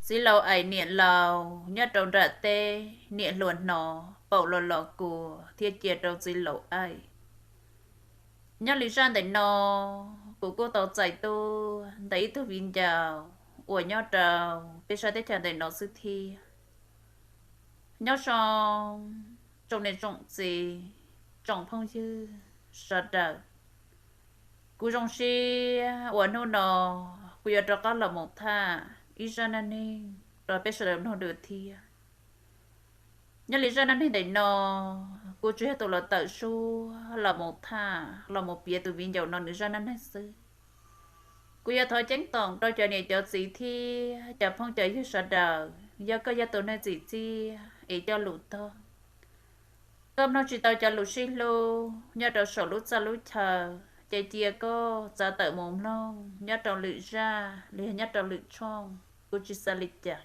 Txiv laus aim niam laus nyob rau nram teb, niam hluas hnov paum los los kua thiab cia rau txiv laus aim. Nyob li zaj ntawm no, kuv kuj tau txais tuaj ntawm ib tug viv ncaus uas nyob rau peb sab teb chaws ntawm no xwb thiab. Nyob zoo tsoom niam tsoom txiv, tsoom phooj ywg sawv daws, kuv zoo siab uas hnub no kuv yuav rov qab los mus tham ib zaj neej neeg rau peb sawv daws mloog dua thiab. Nyob li zaj neej neeg ntawm no, kuv tsuas yog tus los tawm suab los mus tham los mus piav tus viv ncaus no nws zaj neej neeg xwb. Kuv yuav thov ceeb toom rau cov niam cov txiv thiab cov phooj cov ywg sawv daws, yog koj yog tus neeg txim txiaj es coj lus tog, koj mloog tsis tau cov lus sib hlub nyob rau saum lub txaj lub chaw, ces cia koj txav tawm mus mloog nyob rau lwm zaj los yog nyob rau lwm tshooj, kuv tsis xav li cas.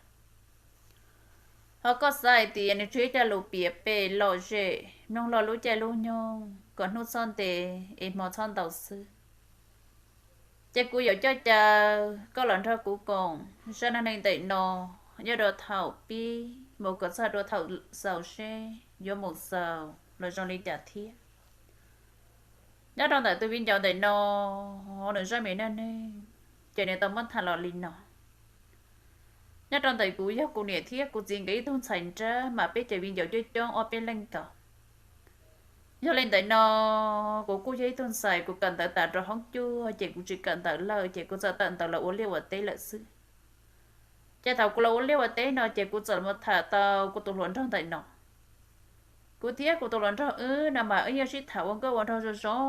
Ho koj xav hais tias nws tsuas ib co lus piav pem lom zem mloog lub caij lub nyoog kom hnub txhob ntev es hmo txhob ntau xwb, ces kuv yuav coj caw koj los nrog kuv koom zaj neej neeg ntawm no nyob rau thaum pib mus kom txog rau thaum xaus seb yuav mus xaus los zoo li cas thiab. Nyob rau ntawm tus viv ncaus ntawm no, nws zaj me neej neeg ces nws tau muab tham los li no. Nyob rau ntawm kuv yog kuv niam thiab kuv txiv nkawd ib tug ntxhais nrab mas peb cov viv ncaus coob coob ob peb leej nkaus. Yog li ntawm no, kuv kuj yog ib tug ntxhais kuv kawm ntawv tas rau hoob cuaj ces kuv tsis kawm ntawv lawm ces kuv txawm tawm ntawv los ua liaj ua teb lawm xwb. Ces thaum kuv los ua liaj ua teb no ces kuv txawm mus tham tau kuv tus hluas nraug ntawm no. Kuv thiab kuv tus hluas nraug wb no mas wb yeej sib tham ua nkauj ua nraug zoo zoo,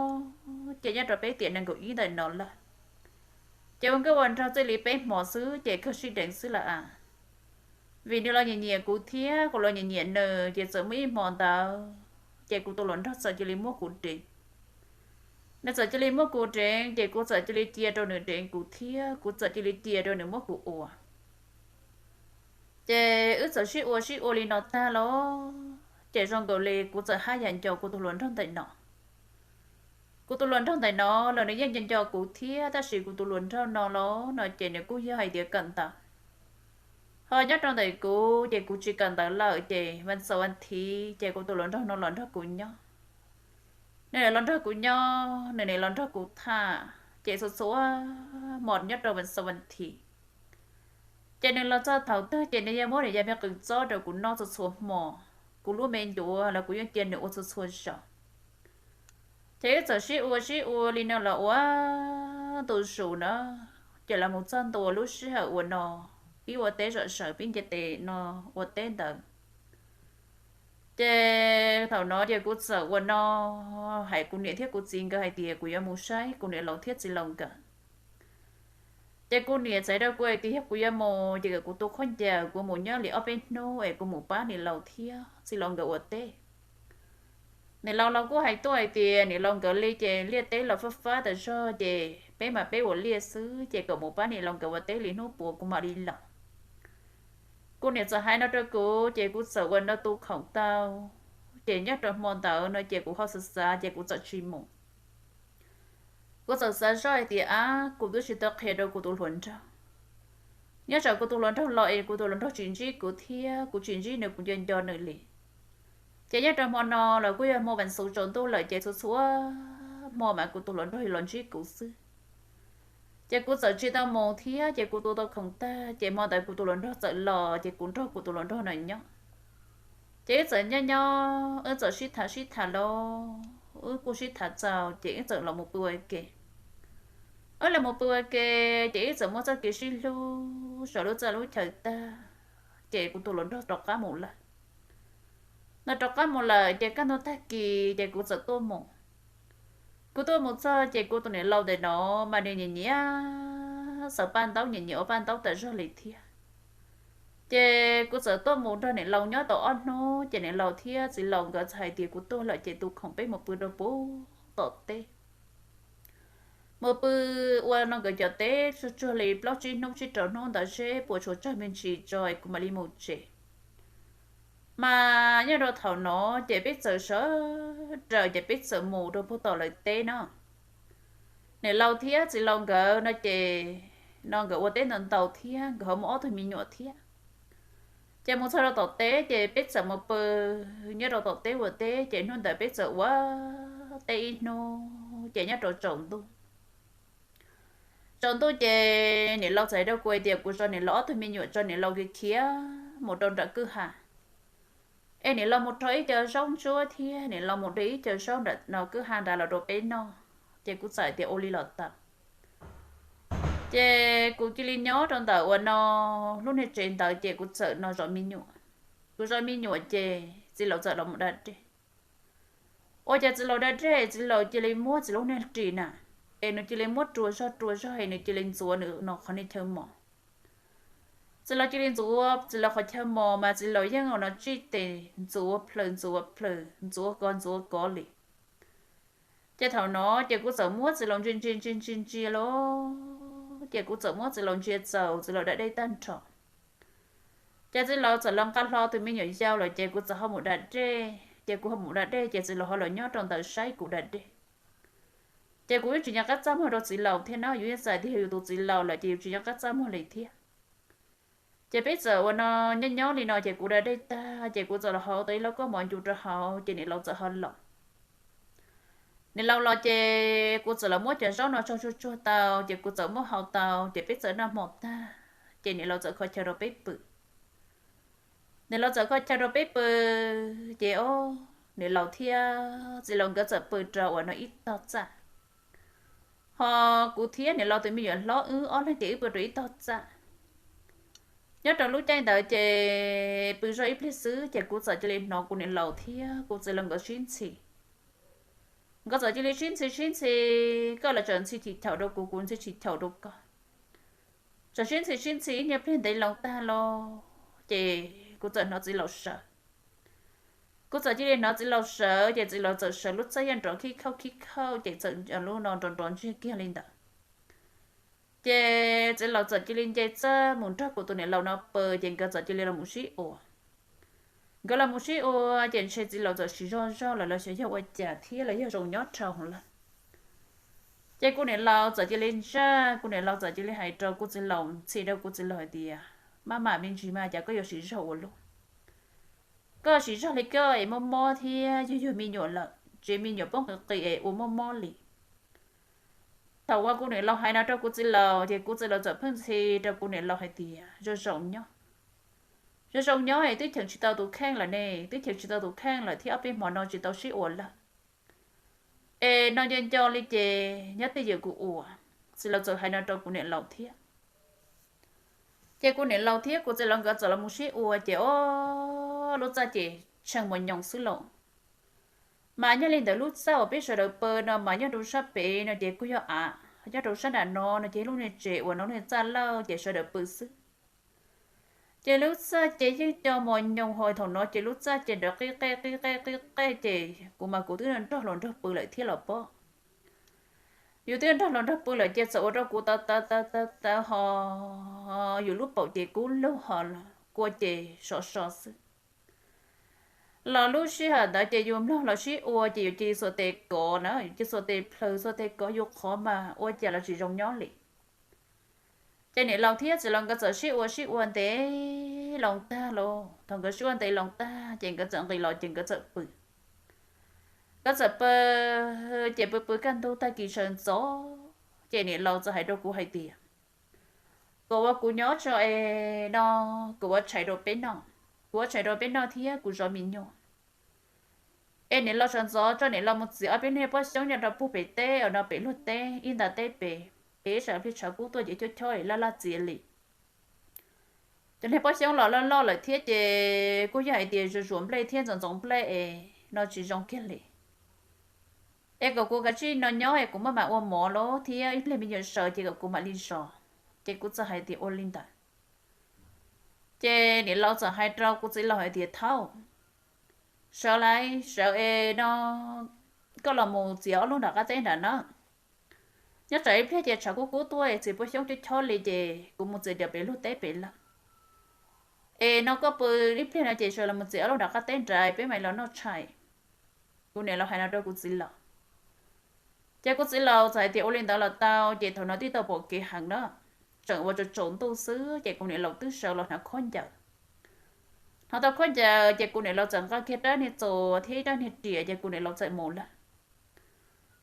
ces nyob rau peb tiam nees nkaum ib ntawm no lawm. Ces ua nkauj ua nraug txij li peb hmo xwb ces kawg sib deev xwb lawm as. Vim nws los nyiam nyiam kuv thiab kuv los nyiam nyiam nws ces txawm muaj ib hmo ntawd ces kuv tus hluas nraug txawm cia li muab kuv deev. Nws txawm cia li muab kuv deev ces kuv txawm cia li cia rau nws deev kuv thiab kuv txawm cia li cia rau nws muab kuv ua. Ces wb txawm sib ua sib ua li no tag los, ces zoo nkaus li kuv txawm haj yam nco kuv tus hluas nraug ntawm no. Kuv tus hluas nraug ntawm no los nws yeej nco nco kuv thiab, tab sis kuv tus hluas nraug no los no ces nws kuj yog hais tias kawm ntawv. Ho nyob rau ntawm kuv ces kuv tsis kawm ntawv lawm ces vas xaum vas thiv ces kuv tus hluas nraug no los nrog kuv nyob. Nws nim los nrog kuv nyob, nws nim los nrog kuv tham, ces txhua txhua hmo nyob rau vas xaum vas thiv ces nws los txog thaum twg ces nws yeej muab nws cov me qws txob rau kuv noj txhua txhua hmo. Kuv lub me ncuav los kuv yeej cia nws ua txhua txhua zaus. Ces wb txawm sib ua sib ua li no los ua ntu zus na, ces los mus txog ntua lub sij hawm uas no pib ua teb zom zaws pib nce tes no ua teb ntawd. Ces thaum no ces kuv txawm ua no hais kuv niam thiab kuv txiv nkawd hais tias kuv yuav mus saib kuv niam laus thiab txiv laus nkawd. Ces kuv niam txais rau kuv hais tias yog kuv yuav mus ces kom kuv tu khaub ncaws kuv mus nyob li ob peb hnub es kuv mus pab niam laus thiab txiv laus nkawd ua teb. Niam laus los kuj hais tuaj hais tias niam laus nkawd li ces liaj teb los fab fab tas zog ces peb mas peb ua liaj xwb ces kom mus pab niam laus nkawd ua teb li hnub puav kuv mam li los. Kuv niam txawm hais no rau kuv ces kuv txawm ua no tu khoom tau. Ces nyob rau hmo ntawd no ces kuv ho xav xav ces kuv txawm tsis mus. Kuv txawm xav zoj hais tias ab kuv twb tsis tau qhia rau kuv tus hluas nraug. Nyob tsam kuv tus hluas nraug los es kuv tus hluas nraug tsis ntsib kuv thiab kuv tsis ntsib nws kuv nco nco nws li. Ces nyob rau hmo no los kuj yog hmo vas xuv tsaus ntuj lawm ces txhua txhua hmo mas kuv tus hluas nraug los ntsib kuv xwb. Ces kuv txawm tsis tau mus thiab ces kuv tu tau khoom tag ces hmo ntawd kuv tus hluas nraug txawm los ces kuv nrog kuv tus hluas nraug no nyob. Ces wb txawm nyob nyob wb txawm sib tham sib tham los wb kuj sib tham txaus ces wb txawm los mus pw ua ke. Wb los mus pw ua ke ces wb txawm muaj txoj kev sib hlub saum lub txaj lub chaw tag ces kuv tus hluas nraug rov qab mus lawm. Nws rov qab mus lawm ces kaj ntug tag kis ces kuv txawm tuaj mus. Kuv tuaj mus txog ces kuv tus niam laus ntawm no mas nws nyiam nyiam xaws paj ntaub, nyiam nyiam ua paj ntaub tas zog li thiab. Ces kuv txawm tuaj mus nrog niam laus nyob tau ob hnub ces niam laus thiab txiv laus nkawd txawm hais tias kuv tuag lawm ces tu khoom peb mus pw rau puag tom teb. Mus pw ua no nkawd cov teb tsuag tsuag li plaub tsib hnub tsib rau hnub ntawd seb puas tshuav tsawg me ntsis tso kuv mam li mus tsev. Mas nyob rau thaum no ces peb txawm sawv daws ces peb txawm mus rau puag tom lawv teb no. Niam laus thiab txiv laus nkawd no ces no nkawd ua teb ntau ntau thiab nkawd ho muaj ob tug me nyuam thiab. Ces mus txog rau tom teb ces peb txawm mus pw nyob rau tom teb ua teb, ces hnub ntawd peb txawm ua teb ib hnub ces nyob rau tsaus ntuj. Tsaus ntuj ces niam laus txawm hais rau kuv hais tias kuv tso niam laus ob tug me nyuam tso niam laus khiav khiav mus rau nram kwj ha, es niam laus mus rho ib co zaub ntsuab thiab niam laus mus de ib co zaub nram no kwj ha nrad los rau peb noj. Ces kuv txawm hais tias ua li los tau. Ces kuv cia li nyob rau ntawm uas no lub niag tsev ntawd ces kuv txawm no zov me nyuam. Kuv zov me nyuam ces txiv laus txawm los mus da dej. Ua cas txiv laus da dej txiv laus cia li muab txiv lub niag ris na, es nws cia li muab rua zog rua zog es nws cia li ntxuav nws no qhov niag chaw mos. Txiv laus cia li ntxuav txiv laus qhov chaw mos mas txiv laus yeej ua no tsij tes ntxuav plaws ntxuav plaws ntxuav kov ntxuav kov li. Ces thaum no ces kuv txawm muab txiv laus ntsia ntsia ntsia ntsia ntsia los, ces kuv txawm muab txiv laus ntsia txaus txiv laus da dej tag nrho. Ces txiv laus txawm los nqa hlo tus me nyuam yau lawm ces kuv txawm ho mus da dej, ces kuv ho mus da dej ces txiv laus ho los nyob rau ntawd saib kuv da dej. Ces kuv yeej tsis nco qab txaj muag rau txiv laus thiab no, yus yeej xav tias yog yus tus txiv laus lawm ces yus tsis nco qab txaj muag li thiab. Ces peb txawm ua no nyob nyob li no ces kuv da dej tag ces kuv txawm los hau tau ib lauj kaub mov ncu rau hauv ces niam laus txawm ho los. Niam laus los ces kuv txawm los muab cov zaub no tso tsuag tsuag tau ces kuv txawm muab hau tau ces peb txawm noj hmo tag ces niam laus txawm kho chaw rau peb pw. Niam laus txawm kho chaw rau peb pw, ces o, niam laus thiab txiv laus nkawd txawm pw rau uas no ib tog txaj. Ho kuv thiab niam laus tus me nyuam hlob wb ob leeg ces wb pw rau ib tog txaj. Nyob rau lub caij ntawd ces pw zog ib pliag xwb ces kuv txawm cia li hnov kuv niam laus thiab kuv txiv laus nkawd sib ntxhi. Nkawd txawm cia li sib ntxhi sib ntxhi, koj los txawm ntxhi chim chaum rau kuv, kuv ntxhi chim chaum rau koj. Txawm sib ntxhi sib ntxhi ib nyuag pliag ntev loo tag los, ces kuv txawm hnov txiv laus sawv. Kuv txawm cia li hnov txiv laus sawv, ces txiv laus txawm sawv lub txaj yeej nrov khib khauj khib khauj, ces txawm lub no nrov nrov ntsiag kiag li ntawd. Ces txiv laus txawm cia li nce txaj mus nrog kuv tus niam laus no pw, ces nkawd txawm cia li los mus sib ua. Nkawd los mus sib ua, ces ntshe txiv laus txawm siv zog zog lawm los xyov yog ua cas thiab los yog zoo nyob dhau lawm. Ces kuv niam laus txawm cia li ntsaj, kuv niam laus txawm cia li hais rau kuv txiv laus, ntxhi rau kuv txiv laus hais tias, maj mam me ntsis mas cas koj yuav siv zog ua luaj. Koj siv zog li koj es mob mob thiab yug yug me nyuam lawm, tsev me nyuam poob qis qis es ua mob mob li. Thaum uas kuv niam laus hais no rau kuv txiv laus, ces kuv txiv laus txawm pheej ntxhi rau kuv niam laus hais tias, zoo zoo nyob. Zoo zoo nyob es twb cheem tsis tau tus kheej lawm ne, twb cheem tsis tau tus kheej lawm thiab ob peb hmo no tsis tau sib ua lawm. Es no nco nco li ces nyob twj ywm kuv ua. Txiv laus txawm hais no rau kuv niam laus thiab. Ces kuv niam laus thiab kuv txiv laus nkawd txawm los mus sib ua ces o, lub txaj ces tshee mos nyoos xwb lauj. Mas nyob li ntawd lub txaj uas peb sawv daws pw no mas nyob rau sab pem no ces kuj yog av, nyob rau sab nram no no ces lub niag tsev uas no lub niag txaj lawj ces sawv daws pw xwb. Ces lub txaj ces yeej co mos nyoos ho thaum no ces lub txaj ces nrov qib qej qib qej qib qej ces kuv mas kuv twb nrog hluas nraug pw lawm thiab los pob. Yus twb nrog hluas nraug pw lawm ces txawm ua rau kuv tawv tawv tawv tawv tawv ho yus lub paum ces kub lug ho kua ces sov so xwb. Los lub sij hawm ntawd ces yus mloog los sib ua ces yus cia li xuas tes kov na, yus cia li xuas tes plhaws xuas tes kov yus qhov mas ua cas los tsis zoo nyob li. Ces niam laus thiab txiv laus nkawd txawm sib ua sib ua ntev loo tag lauj. Thaum nkawd sib ua ntev loo tag ces nkawd txawm nqis los ces nkawd txawm pw. Nkawd txawm pw, ces pw pw kaj ntug tag kis sawv ntxov, ces niam laus txawm hais rau kuv hais tias, kom ua kuv nyob tso es no kuv ua tshais rau peb noj, kuv ua tshais rau peb noj thiab kuv zov me nyuam. Es niam laus sawv ntxov tso niam laus mus txiav ob peb niag pob xyoob nyob rau puag pem teb uas no pem luag teb ib nta teb pem, es ib tsam pliag tshav kub tuaj ces chob chob es laj laj txiav li. Cov niag pob xyoob los loj loj lawm thiab ces kuj yog hais tias zuav zuav nplej thiab ntxoov ntxoov nplej es no tsis zoo kiag li. Es kom kuv kav tsij no nyob es kuv maj mam ua mov los thiab ib pliag me nyuam sawv ces kom kuv mam li zov. Ces kuv txawm hais tias ua li ntawd. Ces niam laus txawm hais rau kuv txiv laus hais tias, thaub, sawv lauj, sawv es no koj los mus txiav ob lub nram qab teb nrad na. Nyob tsam ib pliag ces tshav kub kub tuaj es txiv pob xyoob chob chob li ces kuv mus txiav cov pem luag teb pem lawm. Es no koj pw ib pliag no ces sawv los mus txiav ob lub nram qab teb nrad peb mam los noj tshais. Kuv niam laus hais no rau kuv txiv laus. Ces kuv txiv laus txawm hais tias ua li ntawd los tau, ces thaum no twb tau pom kev heev na. tseem ua tsaus tsaus ntuj xwb ces kuv niam laus twb sawv los hnav khaub ncaws. Hnov tau khaub ncaws ces kuv niam laus txawm nqa kiag rab niag txuas thiab ib rab niag riam ces kuv niam laus txawm mus lawm.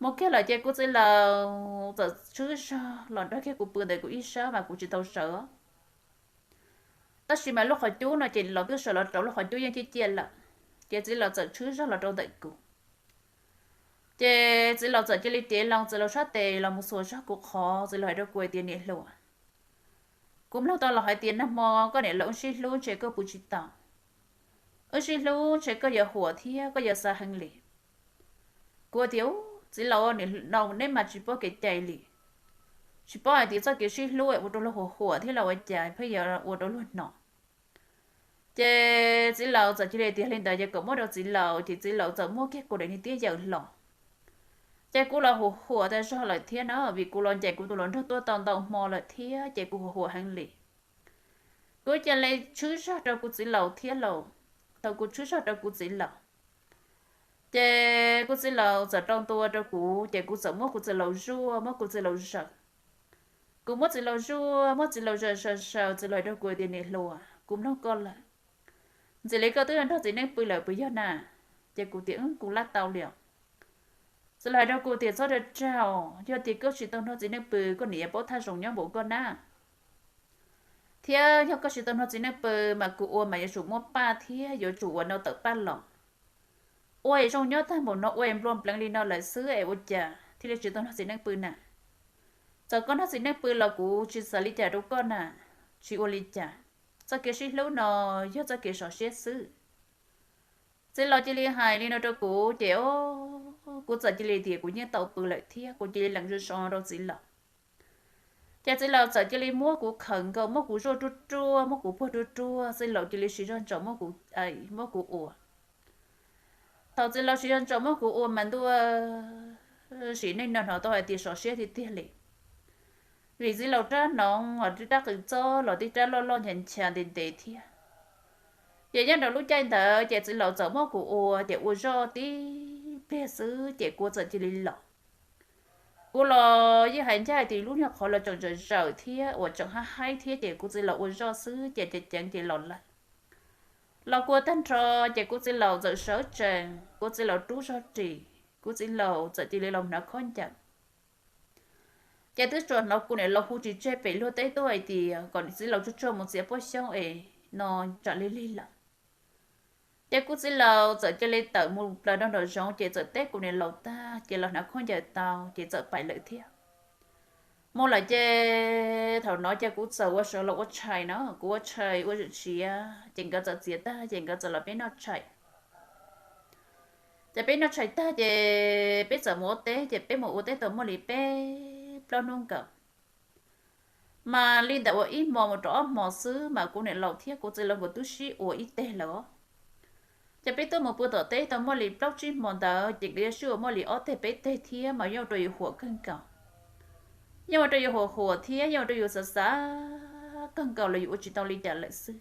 Mus kiag lawm ces kuv txiv laus txawm tshwb zog los nrog kiag kuv pw ntawm kuv ib sab mas kuv tsis tau sawv. Tab sis mas lub qhov cub no ces niam laus twb sawv los rau lub qhov cub yeej ciaj ciaj lawm, ces txiv laus txawm tshwb zog los rau ntawm kuv. Ces txiv laus txawm cia li cev loo txiv laus sab tes los mus xuas zog kuv qhov, txiv laus hais rau kuv hais tias, Niam hluas, kuv mloog tau los hais tias nag hmo koj niam laus wb sib hlub ntshe koj pw tsis tau. Wb sib hlub ntshe koj yuav huam thiab koj yuav xav heev li. Kuv tias, Txiv laus, niam laus neb mas tsis paub kev cai li, tsis paub hais tias txoj kev sib hlub ua rau luag huam huam thiab los ua cas pheej yuav ua rau luag hnov. Ces txiv laus txawm cia li tias li ntawd ces kom muab rau txiv laus, ces txiv laus txawm muab kiag kuv daim niag tiab yaws hlo. Ces kuv los huam huam tag zog lawm thiab na, vim kuv los ncaim kuv tus hluas nraug tuaj tau ntau hmo lawm thiab ces kuv huam huam heev li. Kuv cia li tshwb zog rau kuv txiv laus thiab lauj. Thaum kuv tshwb zog rau kuv txiv laus, ces kuv txiv laus txawm rau ntua rau kuv, ces kuv txawm muab kuv txiv laus zuaj, muab kuv txiv laus zaws. Kuv muab txiv laus zuaj, muab txiv laus zaws zaws zaws, txiv laus hais rau kuv tias, Niam hluas, kuv mloog koj lawm, ntxim li koj twb nrog txiv neej pw lawm puas yog na? Ces kuv tias, Kuv lab tau li os. Txiv laus hais rau kuv tias, Txhob rag rag, yog tias koj tsis tau nrog txiv neej pw koj niam yuav paub thaj zoov nyob npaum koj na. Thiab yog koj tsis tau nrog txiv neej pw mas kuv ua mas yuav tsum muab paj thiab yuav tsum ua nau tawm paj los. Ua es zoo nyob tag npaum no, ua es nplua npleev li no lawm xwb es ua cas thiaj li tsis tau nrog txiv neej pw na? Txawm koj nrog txiv neej pw los kuv tsis xav li cas rau koj na, tsis ua li cas. Txoj kev sib hlub no yog txoj kev sov siab xwb. Txiv laus cia li hais li no rau kuv ces kuv txawm cia li tias kuv yeej tau pw lawm thiab kuv cia li lees zoo zoo rau txiv laus. Ces txiv laus txawm cia li muab kuv khawm nkaus, muab kuv zuaj ruaj ruaj, muab kuv puag ruaj ruaj, txiv laus cia li siv zog ntsaum muab kuv, muab kuv ua. Thaum txiv laus siv zog ntsaum muab kuv ua mas ntuj, sim neej no hnov tau hais tias sov siab tiag tiag li. Vim txiv laus rab hnoov los tib rab qws txob los tib rab loj loj ncha ncha ntev ntev thiab. Ces nyob rau lub caij ntawd ces txiv laus txawm muab kuv ua ces ua zoj tib pliag xwb ces kuv txawm cia li los. Kuv los yeej hais ncaj hais tias lub niag qhov los tseem zawm zawm thiab uas tseem hab haib thiab ces kuv txiv laus ua zoj xwb ces ceev ceev ces los lawm. Los kua tag nrho ces kuv txiv laus txawm sawv tsees, kuv txiv laus rub zog ris, kuv txiv laus txawm cia li los hnav khaub ncaws. Ces twb tsuas hnov kuv niam laus hu tsis tseg pem luag teb tuaj hais tias kom txiv laus tsuag tsuag mus txiav pob xyoob es no tsam lig lig lawm. Ces kuv txiv laus txawm cia li tawm mus plaws rau nraum zoov ces txawm teb kuv niam laus tag ces los hnav khaub ncaws tau ces txawm pais lawm thiab. Mus lawm ces thaum no ces kuv txawm ua sawv los ua tshais no, kuv ua tshais ua zwm siav ces nkawd txawm txiav tag ces nkawd txawm los peb noj tshais. Ces peb noj tshais tag ces peb txawm mus ua teb, ces peb mus ua teb tau muaj li peb plaub hnub nkaus. Mas li ntawm ua ib hmo mus rau ob hmo xwb mas kuv niam laus thiab kuv txiv laus nkawd twb sib ua ib teg lawm. Ces peb twb mus pw tom teb tau muaj li plaub tsib hmo ntawd ces nkawd yuav sib ua muaj li ob teg peb teg thiab mas yeej ua rau yus huam kawg nkaus. Yeej ua rau yus huam huam thiab yeej ua rau yus xav xav kawg nkaus los yus ua tsis tau li cas lawm xwb.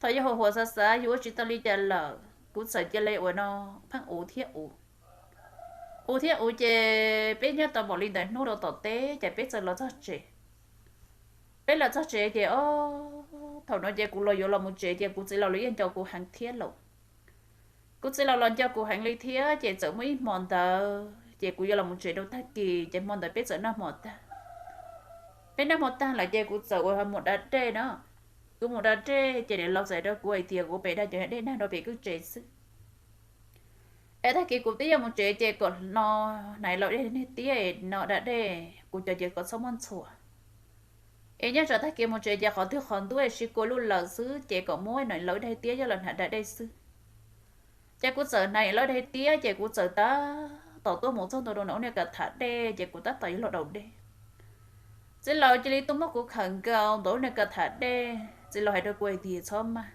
Thaum yus huam huam xav xav yus ua tsis tau li cas lawm, kuv txawm cia li ua no pheej ua thiab ua, ua thiab ua ces peb nyob tau npaum li ntawm hnub rau tom teb ces peb txawm los txog tsev. Peb los txog tsev ces o, thaum no ces kuv los yuav los mus tsev ces kuv txiv laus los yeej nco kuv heev thiab lauj. Kuv txiv laus los nco kuv heev li thiab ces txawm muaj ib hmo ntawd ces kuv yuav los mus tsev rau tag kis ces hmo ntawd peb txawm noj hmo tag. Peb noj hmo tag lawm ces kuv txawm ua mus da dej na. Kuv mus da dej ces niam laus txawm rau kuv hais tias kuv pem da cov dej nag rau pem kwj tsev xwb. Es tag kis kuv twb yuav mus tsev ces kom no hnav ib lauj dej niag tiab no da dej kuv cov ces kom txhob muaj ntxhuav. Es nyob tsam tag kis mus tsev ces qhov twg qhov ntuj sib kua lub lawm xwb ces kom muab niam laus ib daim tiab coj los hnav da dej xwb. Ces kuv txawm hnav niam laus ib daim tiab ces kuv txawm tab tom tuaj mus txog ntua rau ntawm ub niag kav tham dej ces kuv tab tom yuav los daus dej. Txiv laus cia li tuaj muab kuv khawm nkaus ntawm ub niag kav tham dej, txiv laus hais rau kuv hais tias txhob maj,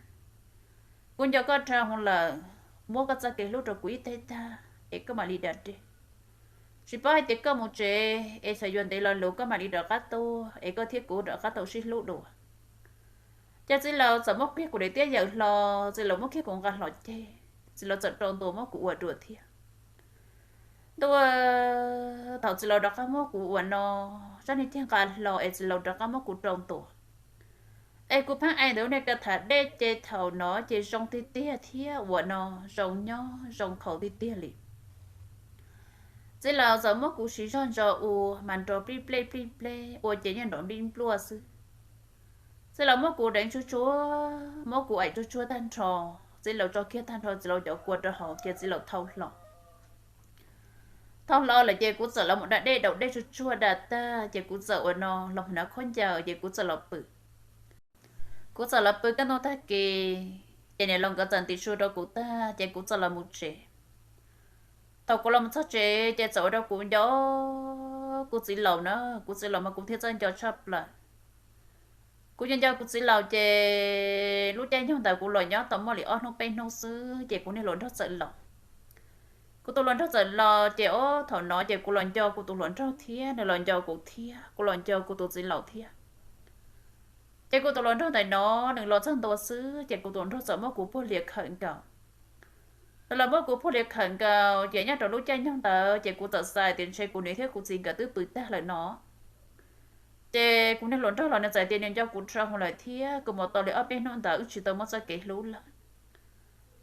kuv nco koj dhau hwv lawm, muab koj txoj kev hlub rau kuv ib teg tag es koj mam li da dej. Tsis paub hais tias koj mus tsev es xyov yuav ntev los lus koj mam li rov qab tuaj es koj thiab kuv rov qab tau sib hlub dua. Ces txiv laus txawm muab kiag kuv daim tiab yaws hlo, txiv laus muab kiag kuv nqa hlo ceg, txiv laus txawm rau ntua muab kuv ua dua thiab. Tuaj thaum txiv laus rov qab muab kuv ua no, zaj niag cag nqa hlo es txiv laus rov qab muab kuv rau ntua. Es kuv pheej ev ntawm lub niag kav tham dej ces thaum no ces zoo tiag tiag thiab ua no zoo nyob zoo khaus tiag tiag li. Txiv laus txawm muab kuv siv zog ntso ua mas nrov plij plej plij plej ua ces nyob nrov nplij npluaj xwb. Txiv laus muab kuv deev tsuag tsuag, muab kuv aim tsuag tsuag tag nrho, txiv laus tso kiag tag nrho txiv laus cov kua rau hauv ces txiv laus thau hlo. Thau hlo lawm ces kuv txawm los mus da dej daus dej tsuag tsuag da tag ces kuv txawm ua no los mus hnav khaub ncaws ces kuv txawm los pw. Kuv txawm los pw kaj ntug tag kis, ces niam laus nkawd txawm ntim su rau kuv tag ces kuv txawm los mus tsev. Thaum kuv los mus txog tsev ces txawm ua rau kuv nco kuv txiv laus na, kuv txiv laus mas kuv thiaj txawj nco tshaj plaws. Kuv nco nco kuv txiv laus ces lub caij nyoog ntawd kuv los nyob tau muaj li ob hnub peb hnub xwb ces kuv niag hluas nraug txawm los. Kuv tus hluas nraug txawm los ces ob thaum no ces kuv los nco kuv tus hluas nraug thiab nws los nco kuv thiab kuv los nco kuv tus txiv laus thiab. Ces kuv tus hluas nraug ntawm no nws los txog ntua xwb ces kuv tus hluas nraug txawm muab kuv puag lias khawm nkaus. Nws los muab kuv puag lias khawm nkaus ces nyob rau lub caij nyoog ntawd ces kuv txawm xav tias ntshe kuv niam thiab kuv txiv nkawd twb pw tag lawm no. Ces kuv niag hluas nraug los nws txawm tias nws nco kuv rau hauv lawm thiab kuv mus tau li ob peb hnub ntawd wb tsis tau muaj txoj kev hlub lawm.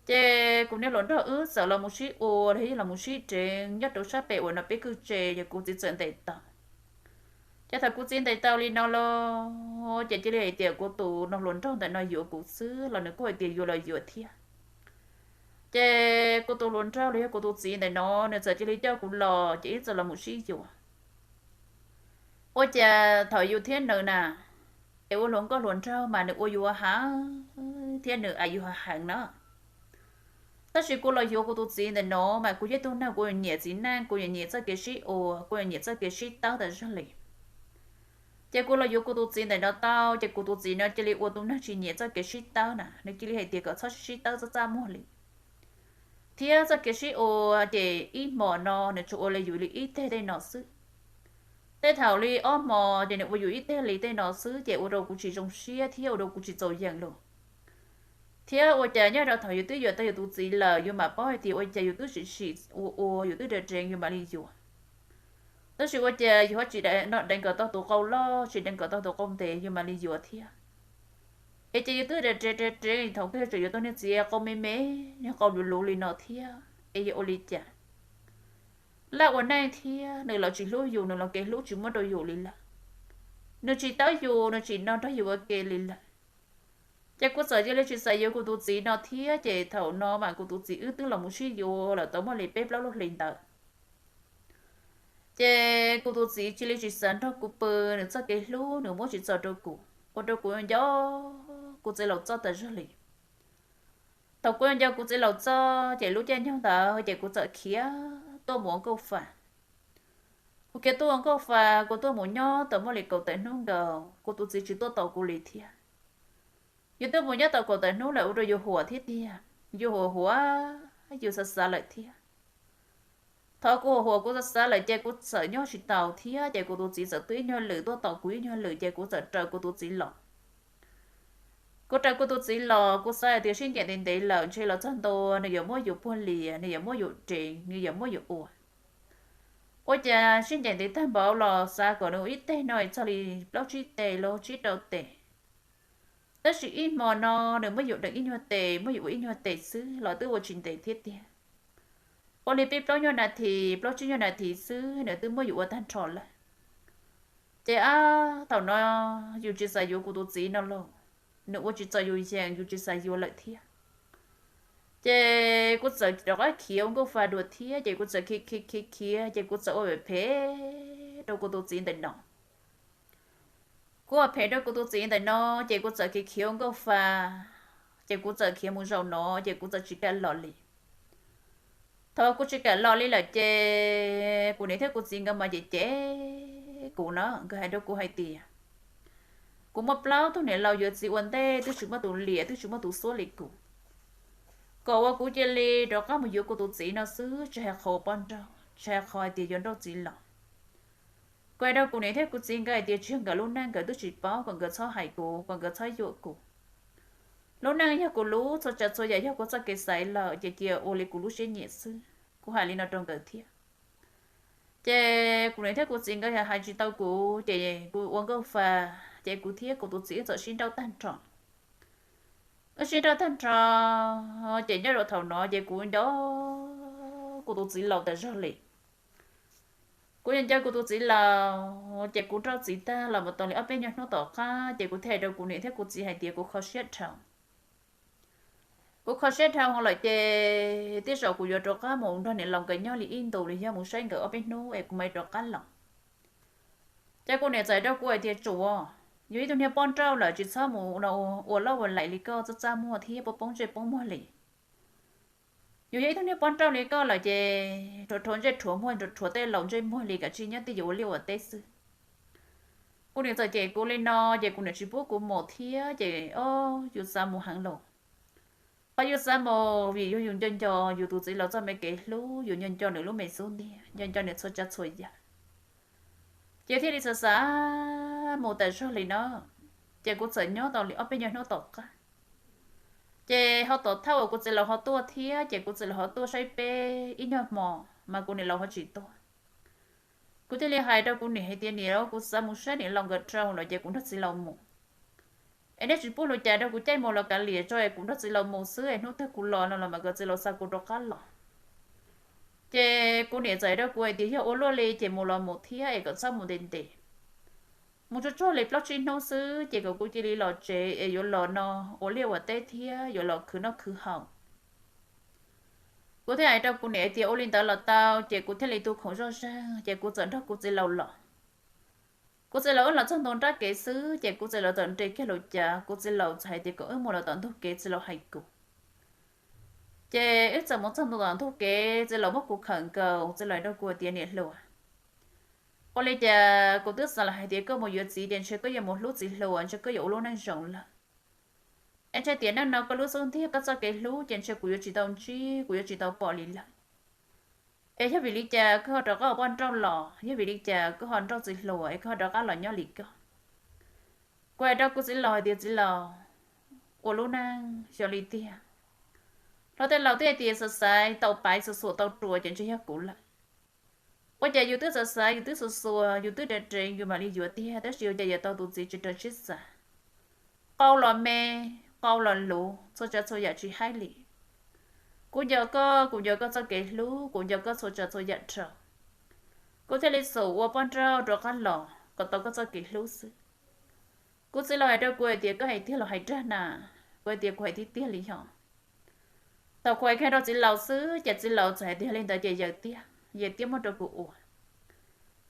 Ces kuv niag hluas nraug wb txawm los mus sib ua los yog los mus sib deev nyob rau sab pem uas no peb kwj tse, yog kuv txiv txawm ntes tau. Ces thaum kuv txiv ntes tau li no los ces cia li hais tias kuv tus niag hluas nraug ntawm no yuav kuv xwb los nws kuj hais tias yuav los yuav thiab. Ces kuv tus hluas nraug los yog kuv tus txiv ntawm no nws txawm cia li coj kuv los ces wb txawm los mus sib yuav. Ua cas thaum yus thiab nws na, es ua hluas nkauj hluas nraug mas nws ua yus heev thiab nws ais yus heev na. Tab sis kuv los yuav kuv tus txiv ntawm no mas kuv yog ib tug neeg kuv nyiam txiv neej, kuv nyiam txoj kev sib ua, kuv nyiam txoj kev sib tawb tas zog li. Ces kuv los yuav kuv tus txiv ntawm no tau ces kuv tus txiv no cia li ua tus neeg tsis nyiam txoj kev sib tawb na, nws cia li hais tias kom txhob sib tawb txaj txaj muag li. Thiab txoj kev sib ua ces ib hmos no nws tsuas ua li yus li ib teg tej no xwb. Tej thaum li ob hmos ces nws ua yus ib teg li tej no xwb ces ua rau kuv tsis zoo siab thiab ua rau kuv tsis txaus yees lawm. Thiab ua cas nyob rau thaum yus twb yuav tau yus tus txiv lawm yus mam paub hais tias ua cas yus twb sim sim ua ua yus twb deev deev yus mam li yuav. Tab sis ua cas yus ho tsis deev nkawd tau tus qau loj, tsis deev nkawd tau tus qau ntev yus mam li yuav thiab. Es ces yus twb deev deev deev deev thaum kawg tseem yuav tau niag txiv qau me me, niag qau luv luv li no thiab es yog ua li cas? Laj ua neej thiab nws los tsis hlub yus, nws los kev hlub tsis muab rau yus li lawm. Nws tsis tawb yus, nws tsis no nrog yus ua ke li lawm. Ces kuv txawm cia li tsis xav yuav kuv tus txiv no thiab ces thaum no mas kuv tus txiv wb twb los mus sib yuav lawm tau muaj li peb plaub lub hlis ntawd. Ces kuv tus txiv cia li tsis xav nrog kuv pw, nws txoj kev hlub nws muab tsis txo rau kuv, ua rau kuv nco kuv txiv laus txoj tas zog li. Thaum kuv nco kuv txiv laus txoj ces lub caij nyoog ntawd ces kuv txawm khiav tuaj mus ua nkauj fa. Kuv khiav tuaj ua nkauj fa, kuv tuaj mus nyob tau muaj li kaum tawm hnub nkaus kuv tus txiv tsis tuaj tos kuv li thiab. Yus twb mus nyob tau kaum tawm hnub lawm ua rau yus huam thiab tiag, yus huam huam, yus xav xav lawm thiab. Thaum kuv huam huam kuv xav xav lawm ces kuv txawm nyob tsis tau thiab ces kuv tus txiv txawm tuaj ib nyuag lwm tuaj tos kuv ib nyuag lwm ces kuv txawm raws kuv tus txiv los. Kuv raws kuv tus txiv los kuv xav hais tias sib ncaim ntev ntev lawm ntshe los txog ntua nws yuav muab yus puag lias, nws yuav muab yus deev, nws yuav muab yus ua. Ua cas sib ncaim ntev tag npaum los xav kom nws ua ib teg no txog li plaub tsib tes los tsib rau tes. Tab sis ib hmo no nws muab yus deev ib nyuag tes, muab yus ua ib nyuag tes xwb los twb ua tsis ntev thiab tiag. Ua li peb plaub nyuag nas this, plaub tsib nyuag nas this xwb nws twb muab yus ua tag nrho lawm. Ces ab thaum no yus tsis xav yuav kuv tus txiv no los, nws ua tsis txaus yus yees yus tsis xav yuav lawm thiab. Ces kuv txawm rov qab khiav ua nkauj fa dua thiab ces kuv txawm khiav khiav khiav khiav ces kuv txawm ua phem phem rau kuv tus txiv ntawm no. Kuv ua phem rau kuv tus txiv ntawm no ces kuv txawm khiav khiav ua nkauj fa, ces kuv txawm khiav mus zaum no ces kuv txawm tsis kam los li. Thaum kuv tsis kam los li lawm ces kuv niam thiab kuv txiv nkawd mas cem cem kuv na, nkawd hais rau kuv hais tias kuv muaj plaub tug niam laus yuav txiv ua ntej twb tsis muaj tus liam twb tsis muaj tus xuab li kuv, kom ua kuv cia li rov qab mus yuav kuv tus txiv no xwb, tsis hais qhov poj nrauj, tsis hais qhov hais tias yuav nrauj txiv los. Kuv hais rau kuv niam thiab kuv txiv nkawd hais tias tsis yog nkawd lub neej nkawd twb tsis paub, kom nkawd txhob hais kuv, kom nkawd txhob yuam kuv. Lub neej yog kuv lub, txhua tsav txhua yam yog kuv txoj kev xaiv lawm ces cia ua li kuv lub siab nyiam xwb. Kuv hais li no rau nkawd thiab. Ces kuv niam thiab kuv txiv nkawd hais tsis tau kuv ces kuv ua nkauj fa, ces kuv thiab kuv tus txiv wb txawm sib nrauj tag nrho. Wb sib nrauj tag nrho, ces nyob rau thaum no ces kuv nco kuv tus txiv laus tas zog li. Kuv nco nco kuv tus txiv laus, ces kuv nrauj txiv tag los mus tau li ob peb nyuag hnub tom qab ces kuv thiaj hais rau kuv niam thiab kuv txiv hais tias kuv kho siab dhau. Kuv kho siab dhau lawm ces tej zaum kuv yuav rov qab mus nrog niam laus nkawd nyob li ib ntus li, yog mus saib nkawd ob peb hnub es kuv mam rov qab los. Ces kuv niam txawm hais rau kuv hais tias, Tsuas, yus ib tug niag poj nrauj lawm tsis txhob mus ua loj ua laim li koj, txaj txaj muag thiab poob ntsej poob muag li. Yus yog ib tug niag poj nrauj li koj lawm ces rhuav rhuav ntsej rhuav muag, rhuav tej laus ntsej muag li, kav tsij nyob tib yus ua liaj ua teb xwb. Kuv niam txawm cem kuv li no ces kuv niam tsis pub kuv mus thiab ces o, yus xav mus heev los. Qhov yus xav mus vim yus, yus nco nco yus tus txiv laus txoj me kev hlub, yus nco nco nws lub me xub ntiag, nco nco nws txhua tsav txhua yam, ces thiaj li xav xav mus tas zog li no. Ces kuv txawm nyob tau li ob peb nyuag hnub tom qab, ces ho tom thawj uas kuv txiv laus ho tuaj thiab ces kuv txiv laus ho tuaj saib peb ib nyuag hmo, mas kuv niam laus ho tsis tuaj. Kuv thiaj li hais rau kuv niam hais tias, Niam, kuv xav mus saib niam laus nkawd rau lawm ces kuv nrog txiv laus mus. Es neb tsis pub lus cas rau kuv caij mus los kav liam tso es kuv nrog txiv laus mus xwb es hnub twg kuv los no los mas kom txiv laus xa kuv rov qab los. Ces kuv niam txawm hais rau kuv hais tias, Yog ua luaj li ces mus los mus thiab es kom txhob mus ntev ntev. Mus tsuag tsuag li plaub tsib hnub xwb ces kom kuv cia li los tsev es yuav los no ua liaj ua teb thiab yuav los khwv noj khwv haus. Kuv thiaj hais rau kuv niam hais tias, Ua li ntawd los tau. Ces kuv thiaj li tu khoom zoj zeeg ces kuv txawm nrog kuv txiv laus los. Kuv txiv laus wb los txog ntua nrab kev xwb ces kuv txiv laus txawm nres kiag lus cav, kuv txiv laus txawm hais tias kom wb mus los tom ntug kev, txiv laus hais kuv. Ces wb txawm mus txog ntua tom ntug kev, txiv laus muab kuv khawm nkaus, txiv laus hais rau kuv tias, Niam hluas, ua li cas kuv twb xav los hais tias koj mus yuav txiv ces ntshe koj yuav mus hlub txiv hluas, ntshe koj yuav ua lub neej zoo lawm. Es ntshe tiam neej no koj lub xub ntiag koj txoj kev hlub ces ntshe kuv yuav tsis tau ntsib, kuv yuav tsis tau pom li lawm. Es yog vim li cas koj ho rov qab ua poj nrauj los? Yog vim li cas koj ho nrauj txiv hluas es koj ho rov qab los nyob li koj? Kuv hais rau kuv txiv laus hais tias, Txiv laus, ua lub neej xyov li tiag. Hluas tej laus twb hais tias xav xaiv tau paiv, xuas xuas tau ruas ces ntshe yog kuv lawm. Ua cas yus twb xav xaiv, yus twb xuas xuas, yus twb deev deev yus mam li yuav tiag, tab sis ua cas yuav tau tus txiv tsis raws siab xav? Qau los me, qau los luv, txhua tsav txhua yam tsis haib li. Kuv nco koj, kuv nco koj txoj kev hlub, kuv nco koj txhua tsav txhua yam rau. Kuv thiaj li xub ua poj nrauj rov qab los kom tau koj txoj kev hlub xwb. Kuv txiv laus hais rau kuv hais tias, Koj hais tiag los hais dag na? Kuv hais tias, Kuv hais tiag tiag li os. Thaum kuv hais kiag rau txiv laus xwb ces txiv laus txawm hais tias, Li ntawd ces yawm tiag, yawm tiag muab rau kuv ua.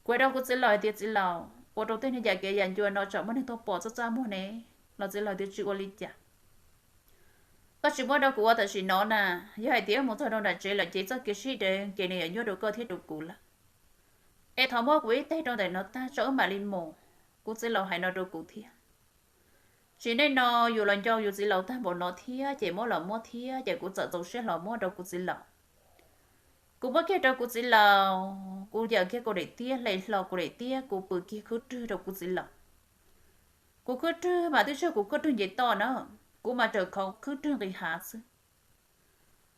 Kuv hais rau kuv txiv laus hais tias, Txiv laus, ua rau tej niag yam kev yam ncua no tsam muaj neeg tuaj pom txaj txaj muag ne. Los txiv laus tias, Tsis ua li cas. Koj tsis muab rau kuv ua tam sim no na, yog hais tias wb mus txog rau nram tsev lawm ces txoj kev sib deev ces nws yuav nyuaj rau koj thiab rau kuv lawm. Es thov muab kuv ib teg rau ntawm no tag tso wb mam li mus. Kuv txiv laus hais no rau kuv thiab. Tsis neej no yus los nco yus txiv laus tag npaum no thiab ces muab los muab thiab ces kuv txawm txaus siab hlo muab rau kuv txiv laus. Kuv muab kiag rau kuv txiv laus, kuv yawm kiag kuv daim tiab, hle hlo kuv daim tiab, kuv pw kiag khwb rwg rau kuv txiv laus. Kuv khwb rwg mas twb tsis yog kuv khwb rwg nce toj na, kuv mas tseem khoov khwb rwg nqis hav xwb.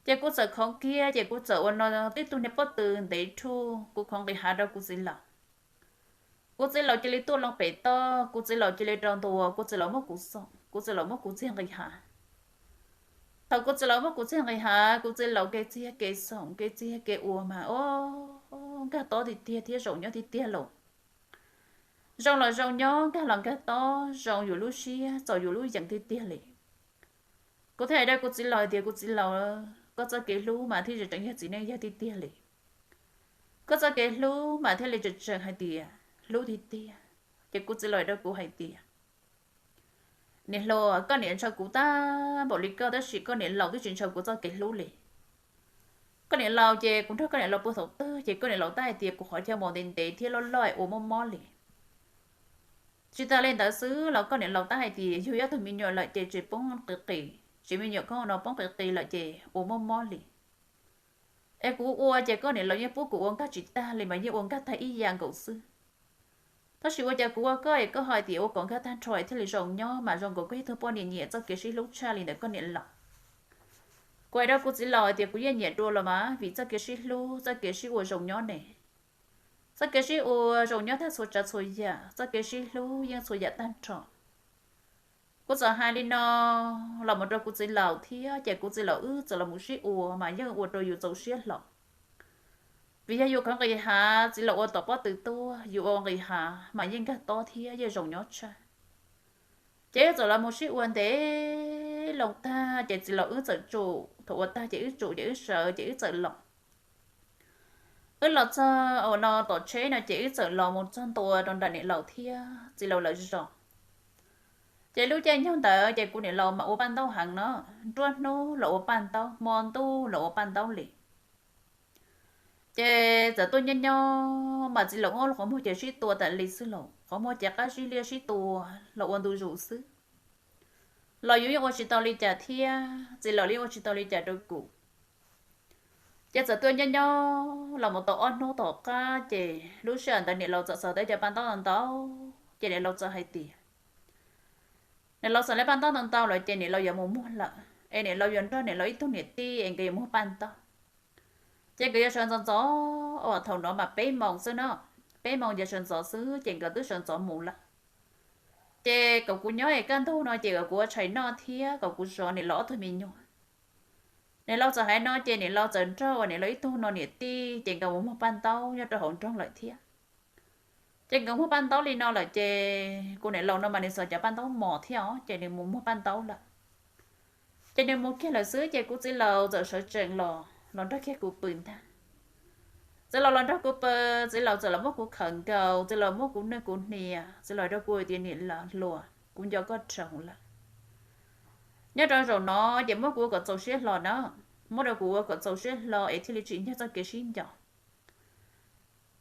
Ces kuv txawm khoov kiag ces kuv txawm ua no tib tug niag pob tw ntev rhuj, kuv khoov nqis hav rau kuv txiv laus. Kuv txiv laus cia li tuaj loo pem toj, kuv txiv laus cia li rau ntua, kuv txiv laus muab kuv xoom, kuv txiv laus muab kuv txiag nqis hav. Thaum kuv txiv laus muab kuv txiag nqis hav, kuv txiv laus kev txiag kev xoom, kev txiag kev ua mas o, nkag tob tiag tiag thiab zoo nyob tiag tiag lauj. Zoo los zoo nyob, nkag los nkag tob, zoo yus lub siab, txaus yus lub yees tiag tiag li. Kuv thiaj hais rau kuv txiv laus hais tias, Kuv txiv laus, koj txoj kev hlub mas thiaj tseem yog txiv neej yog tiag tiag li. Koj txoj kev hlub mas thiaj li tseem tseem hais tias hlub tiag tiag. Ces kuv txiv laus hais rau kuv hais tias, Niam hluas, koj niam ntshaw kuv tag npaum li koj tab sis koj niam laus twb tsis ntshaw kuv txoj kev hlub li. Koj niam laus ces kuv nrog koj niam laus pw thaum twg ces koj niam laus tab hais tias kuv qhov chaw mus ntev ntev thiab loj loj ua mob mob li. Tsis tas li ntawd xwb los koj niam laus tab hais tias yug ib tug me nyuam lawm ces tsis poob qis qis, tsis me nyuam koj no poob qis qis lawm ces ua mob mob li. Es kuv ua ces koj niam laus yeej pub kuv ua nkag tsis tag li mas yeej ua nkag tag ib yam nkaus xwb. Tab sis ua cas kuv ua koj es koj hais tias ua kom nkag tag nrho thiaj li zoo nyob mas zoo nkaus koj ib tug poj niam nyiam txoj kev sib hlub tshaj li ntawm koj niam laus. Kuv hais rau kuv txiv laus hais tias kuv yeej nyiam dua los mas vim txoj kev sib hlub, txoj kev sib ua zoo nyob ne. Txoj kev sib ua zoo nyob tag txhua tsav txhua yam, txoj kev sib hlub yeej txhua yam tag nrho. Kuv txawm hais li no los mus rau kuv txiv laus thiab ces kuv txiv laus wb txawm los mus sib ua mas yeej ua rau yus txaus siab hlo. Vim yog yus khawv nqis hav, txiv laus ua tom pob tw tuaj, yus ua nqis hav mas yeej nkag tob thiab yeej zoo nyob tshaj. Ces wb txawm los mus sib ua ntev loo tag ces txiv laus wb txawm tsum, thaum ua tag ces wb tsum ces wb sawv ces wb txawm los. Wb los txog ua no tom tsheb no ces wb txawm los mus txog ntua rau nram niam laus thiab txiv laus lawv zos. Ces lub caij nyoog ntawd ces kuv niam laus mas ua paj ntaub heev no, nruab hnub los ua paj ntaub, hmo ntuj los ua paj ntaub li. Ces txawm tuaj nyob nyob mas txiv laus ob lub qhov muag ces sib tua tas li xwb los, qhov muag ces qab zib liab sib tua los ua ntu zus xwb. Los yus yeej ua tsis tau li cas thiab txiv laus yeej ua tsis tau li cas rau kuv. Ces txawm tuaj nyob nyob los mus tau ob hnub tom qab ces lub sij hawm ntawd niam laus txawm xaws tau cov paj ntaub ntau ntau, ces niam laus txawm hais tias niam laus xaws tau paj ntaub ntau ntau lawm ces niam laus yuav mus muag lawm es niam laus yuav nrog niam laus ib tug niam tij es nkawd yuav muag paj ntaub. Ces nkawd yuav sawv ntxov ntxov, thaum no mas peb moos xwb no, peb moos yog sawv ntxov xwb ces nkawd twb sawv ntxov mus lawm. Ces kom kuv nyob es kaj ntug no ces kom kuv ua tshais noj thiab kom kuv zov niam laus ob tug me nyuam. Niam laus txawm hais no ces niam laus txawm nrog uas niam laus ib tug no niam tij ces nkawd mus muag paj ntaub nyob rau hauv nroog lawm thiab. Ces nkawd muag paj ntaub li no lawm ces kuv niam laus no mas nws xaws cov paj ntaub mos thiab os ces nws mus muag paj ntaub lawm. Ces nws mus kiag lawm xwb ces kuv txiv laus txawm sawv tsees los, los nrog kiag kuv pw ntag. Txiv laus los nrog kuv pw, txiv laus txawm los muab kuv khawm nkaus, txiv laus muab kuv nwj kuv hnias, txiv laus rau kuv tias niam laus hluas, kuv nco koj rau lawm. Nyob rau zaum no ces muab kuv ua kom txaus siab hlo na, muab rau kuv ua kom txaus siab hlo es thiaj li tsim nyog txoj kev sib nco.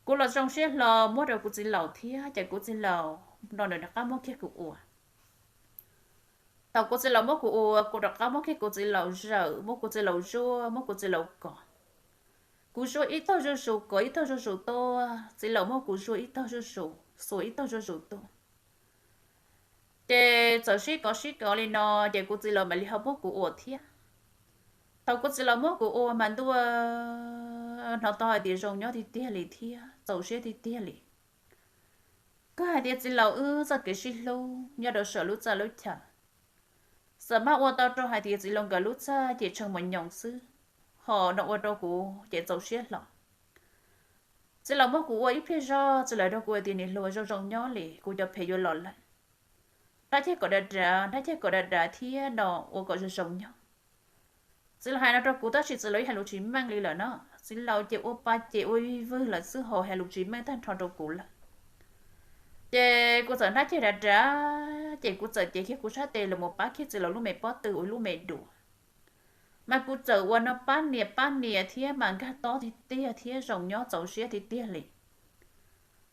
Kuv los zoo siab hlo muab rau kuv txiv laus thiab ces kuv txiv laus no nws rov qab muab kiag kuv ua. Thaum kuv txiv laus muab kuv ua, kuv rov qab muab kiag kuv txiv laus zawm, muab kuv txiv laus zuaj, muab kuv txiv laus kov. Kuv zuaj ib tog zuj zus, kov ib tog zuj zus tuaj, txiv laus muab kuv zuaj ib tog zuj zus, xuas ib tog zuj zus tuaj. Ces txawm sib kov sib kov li no, ces kuv txiv laus mam li ho muab kuv ua thiab. Thaum kuv txiv laus muab kuv ua mas ntuj, hnov tau hais tias zoo nyob tiag tiag li thiab txaus siab tiag tiag li. Koj hais tias txiv laus wb txoj kev sib hlub nyob rau saum lub txaj lub chaw, xam maj ua tau rau hais tias txiv laus nkawd lub txaj ces tshee mos nyoos xwb, ho no ua rau kuv ces txaus siab hlo. Txiv laus muab kuv ua ib pliag zog, txiv laus rau kuv tias niam hluas, zoo zoo nyob li, kuv cov phem yuav los lawm. Nrab ceg kom dav dav, nrab ceg kom dav dav thiab no ua kom zoo zoo nyob. Txiv laus hais no rau kuv tab sis txiv laus yeej hais lus tsis meej li lawm no. Txiv laus ces ua pa ces ua vig vwg lawm xwb ho hais lus tsis meej tag nrho rau kuv lawm. Ces kuv txawm nrab ceg dav dav, ces kuv txawm cev kiag kuv sab tes los mus pab kiag txiv laus lub me pob tw ua lub me duav. Mas kuv txawm ua no pab nias pab nias thiab mas nkag tob tiag tiag thiab zoo nyob txaus siab tiag tiag li.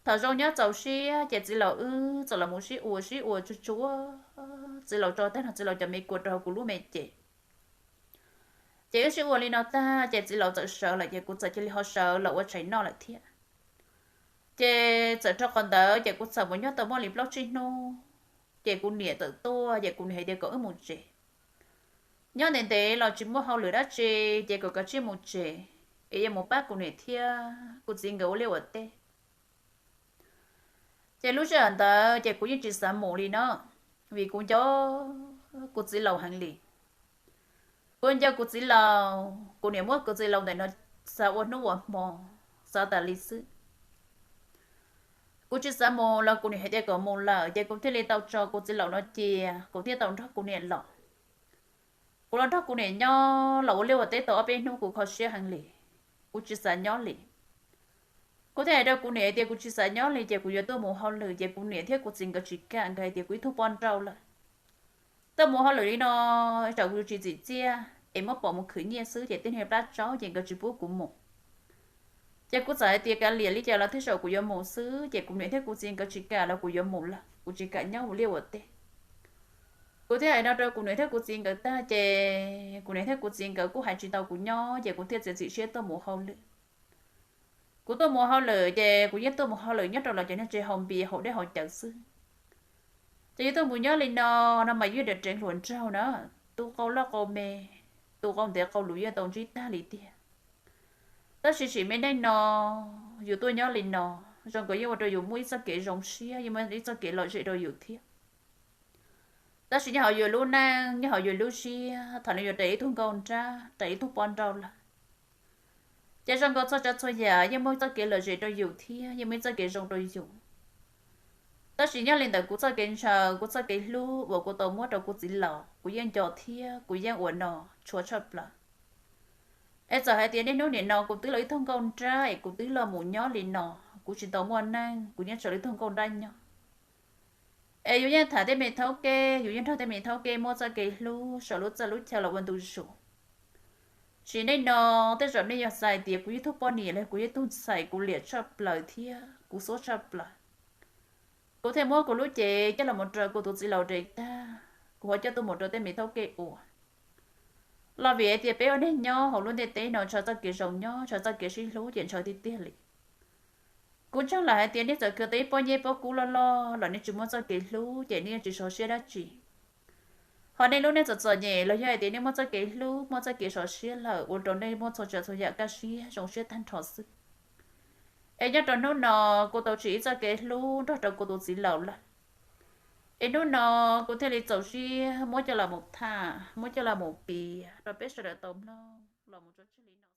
Thaum zoo nyob txaus siab ces txiv laus wb txawm los mus sib ua sib ua tsuag tsuag, txiv laus tso tag nrho txiv laus cov me kua rau hauv kuv lub me ces. Ces wb sib ua li no tag ces txiv laus txawm sawv lawm ces kuv txawm cia li ho sawv los ua tshais noj lawm thiab. Ces txawm rau qhov ntawd ces kuv txawm mus nyob tau muaj li plaub tsib hnub, ces kuv niam txawm tuaj ces kuv niam hais tias kom wb mus tsev. Nyob ntev ntev los tsis muaj hauj lwm dab tsi, ces kom kav tsij mus tsev, es yuav mus pab kuv niam thiab kuv txiv nkawd ua liaj ua teb. Ces lub sij hawm ntawd ces kuv yeej tsis xav mus li no, vim kuv nco kuv txiv laus heev li. Kuv nco kuv txiv laus, kuv niam muab kuv txiv laus ntawm no xav ua hnub ua hmo, xav tas li xwb. Kuv tsis xav mus los kuv niam hais tias kom mus lawm, ces kuv thiaj li tau tso kuv txiv laus no cia, kuv thiaj tau nrog kuv niam los. Kuv los nrog kuv niam nyob los ua liaj ua teb tau ob peb hnub kuv kho siab heev li, kuv tsis xav nyob li. Kuv thiaj hais rau kuv niam tias kuv tsis xav nyob li ces kuv yuav tuaj mus hauj lwm, ces kuv niam thiab kuv txiv nkawd tsis kam, nkawd hais tias kuv ib tug poj nrauj lawm, tuaj mus hauj lwm li no, tsam kuv tsis txim txiaj es muab pom mus khwv nyiaj xwb ces tej niag plab tsaub ces nkawd tsis pub kuv mus. Ces kuv txawm hais tias kav liam li cas los twb saum kuv yuav mus xwb, ces kuv niam thiab kuv txiv nkawd tsis kam los kuv yuav mus lawm, kuv tsis kam nyob ua liaj ua teb. Kuv thiaj hais no rau kuv niam thiab kuv txiv nkawd tag ces kuv niam thiab kuv txiv nkawd kuj hais tsis tau kuv nyob ces kuv thiaj txiav txim siab tuaj mus hauj lwm. Kuv tuaj mus hauj lwm ces kuv yeej tuaj mus hauj lwm nyob rau lawv cov niag tsev haus npias haus dej haus cawv xwb. Ces yus tuaj mus nyob li no, no mas yus deev hluas nraug na, tu qau loj qau me, tu qau ntev qau luv yeej tau ntsib tag li tiag. Tab sis sim me neej no yus tuaj nyob li no, zoo nkaus yeej ua rau yus muaj ib txoj kev zoo siab, yeej muaj ib txoj kev lom zem rau yus thiab. Tab sis nyob hauv yus lub neej, nyob hauv yus lub siab, thaum nws yuav raws ib tug nkauj nrab, raws ib tug poj nrauj lawm, ces zoo nkaus txhua tsav txhua yam yeej muaj txoj kev lom zem rau yus thiab yeej muaj ib txoj kev zoo rau yus. Tab sis nyob li ntawm kuv txoj kev ntshaw, kuv txoj kev hlub uas kuv tau muab rau kuv txiv laus, kuv yeej nco thiab kuv yeej ua no tshua tshaj plaws. Es txawm hais tias niaj hnub nim no kuv twb los ib tug nkauj nrab es kuv twb los mus nyob li no, kuv tsis tau muaj neej, kuv yeej tseem li tug nkauj nrab nyob. Es yus yeej tham tej me thaub kej, yus yeej nrog tej me thaub kej muaj txoj kev hlub saum lub txaj lub chaw los ua ntu zus. Sim neej no tej zaum nej yog xav hais tias kuv yog tug poj niam los kuv yog tug ntxhais, kuv liam tshaj plaws thiab kuv xuab tshaj plaws, kuv thiaj muab kuv lub cev coj los mus rau kuv tus txiv laus de tag, kuv ho coj tuaj mus rau tej me thaub kej ua. Los vim hais tias peb ua neeg nyob hauv lub ntiaj teb no ntshaw txoj kev zoo nyob, ntshaw txoj kev sib hlub ces ntshaw tiag tiag li. Kuv ntseeg lawm hais tias nej txawm khwv tau ib pob nyiaj pob kub loj loj los nej tsis muaj txoj kev hlub ces nej yeej tsis sov siab dab tsi. Ho nej lub neej txom txom nyem los yog hais tias nej muaj txoj kev hlub, muaj txoj kev sov siab lawm ua rau nej muaj txhua tsav txhua yam kaj siab zoo siab tag nrho xwb. Es nyob rau hnub no kuv tau tsim ib txoj kev hlub nrog rau kuv tus txiv laus lawm. Es hnub no kuv thiaj li txaus siab muab coj los mus tham, muab coj los mus piav rau peb sawv daws tau mloog los mus tso tseg li no.